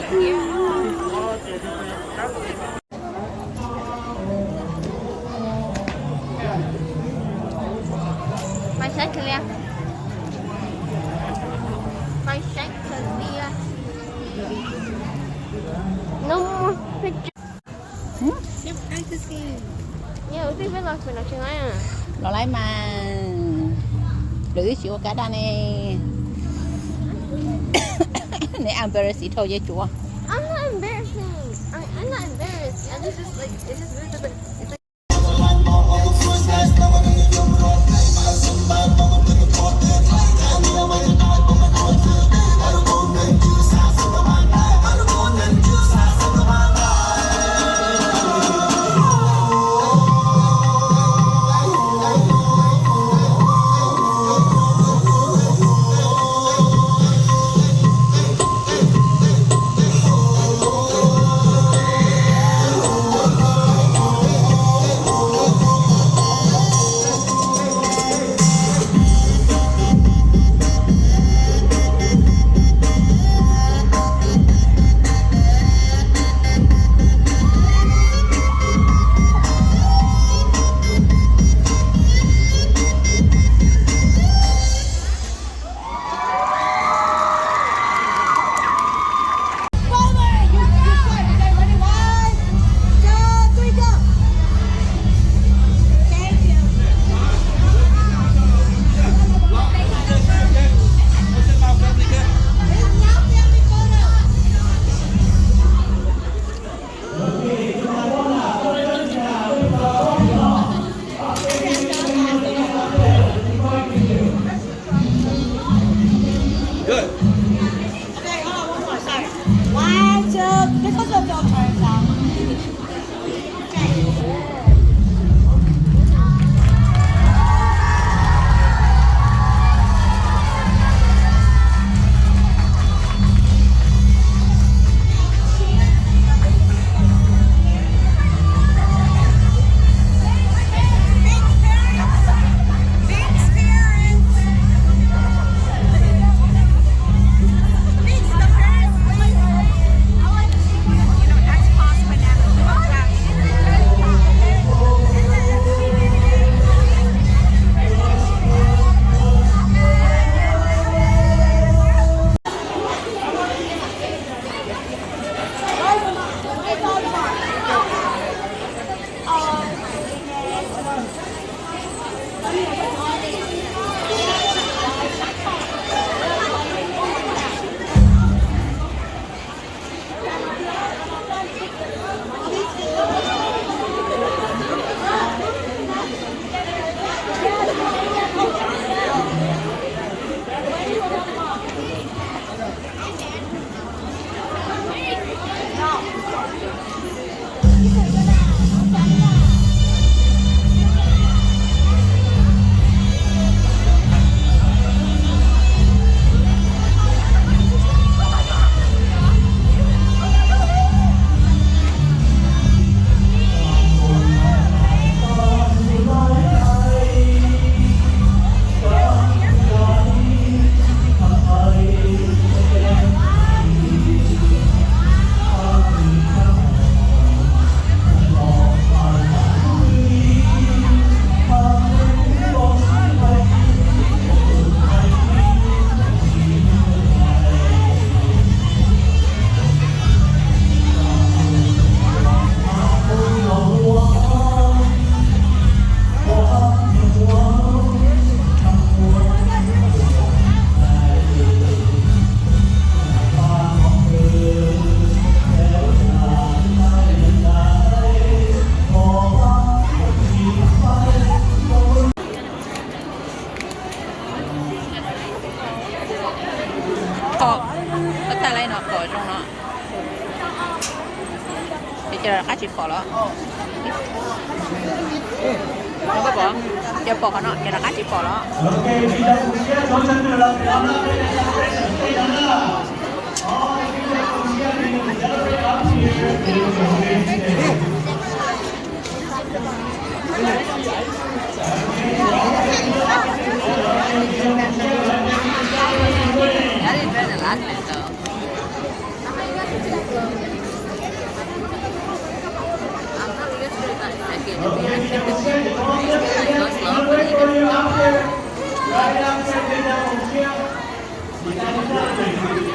Mày xéb kìa. Mày xéb kìa. No more picture. Los laib mas, lwm wb tsis ua kab daj ne. Neb embarrassing dhau yej tsuav. I'm not embarrassing. I, I'm not embarrassed. I just, just like, it just really doesn't. It's like Good. Okay, hold on, one more, sorry. One, two, this was a filter, so. Qhov, koj thaij li no kom zoo no. Ces rov qab tsis pom los. Koj pom, ces pom qhov no ces rov qab tsis pom los. I'm not really sure if that, if that gets me. It goes slow, but it gets